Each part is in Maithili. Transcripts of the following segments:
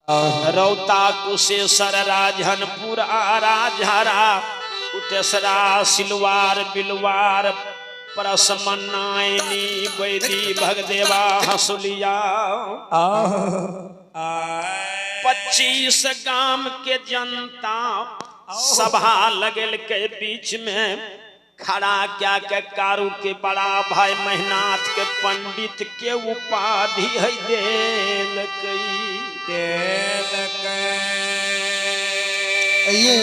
रौता कुशेश्वर राजनपुर राजहरा कुटेसरा सिलवार बिलवार परसमनायनी वैदी भगदेवा हंसुलिया। 25 गाम के जनता सभा लगल के बीच में खड़ा क्या के कारू के बड़ा भाई महिनाथ के पंडित के उपाधि है देलकै। आइए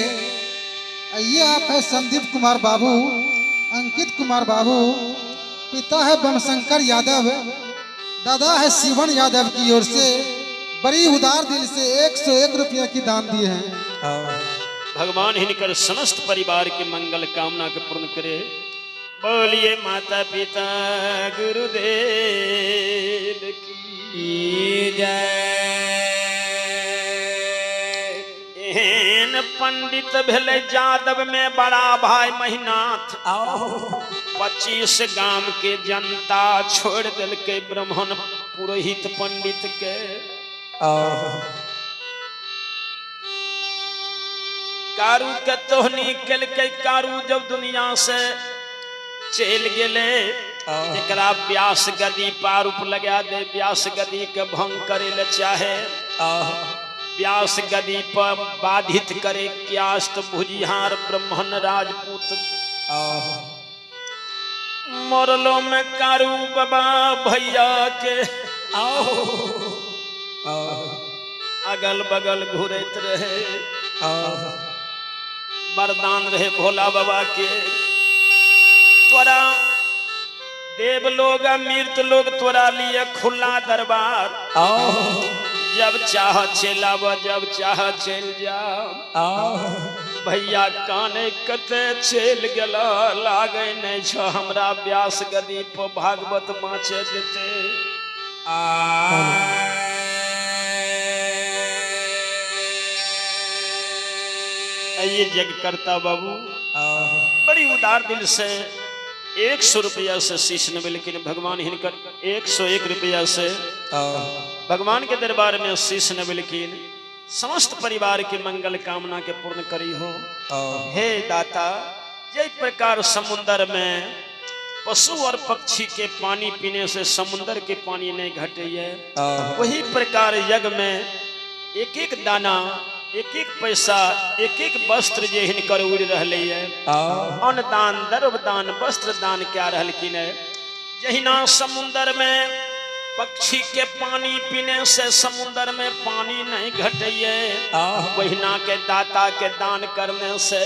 आइए, आप है संदीप कुमार बाबू, अंकित कुमार बाबू, पिता है बमशंकर यादव, दादा है शिवन यादव की ओर से बड़ी उदार दिल से 101 रुपया की दान दिए हैं। भगवान हिनकर समस्त परिवार के मंगल कामना के पूर्ण करे। बोलिए माता पिता गुरुदेव की जय। एहन पंडित भेलै यादव में बड़ा भाई महिनाथ। 25 गाम के जनता छोड़ देलकै ब्राह्मण पुरोहित पंडित के। कारू के तोहनी केलकै। कारू जब दुनिया से चलि गेलै, एकरा व्यास गदी पारूप लगा दे, व्यास गदी के भंग करे ले चाहे, व्यास गदी पर बाधित करे क्यास्त भुजिहार ब्राह्मण राजपूत। मरलो में कारू बाबा भैया के अगल बगल घुरैत रहे। वरदान रहे भोला बाबा के, तोरा देव लोग मृत लोग तोरा लिए खुला दरबार, जब चाह चल आब, जब चाह चल जा। भैया काने कते चलि गेल, लागै नहि छ हमरा व्यास गदी पर भागवत बाँचे देते। ये यज्ञकर्ता बाबू बड़ी उदार दिल से 100 रुपया से शीश नवेलखिन। भगवान हिनकर 101 रुपया से भगवान के दरबार में शीश नवेलखिन। समस्त परिवार के मंगल कामना के पूर्ण करी हो। हे दाता, जय प्रकार समुद्र में पशु और पक्षी के पानी पीने से समुद्र के पानी नहीं घटे है, वही प्रकार यज्ञ में एक एक दाना, एक एक पैसा, एक एक वस्त्र जे हिनकर उड़ रहले है, अन्न दान, द्रव्य दान, वस्त्र दान क्या रहलखिन है, जहिना समुद्र में पक्षी के पानी पीने से समुद्र में पानी नहीं घटे, वहिना के दाता के दान करने से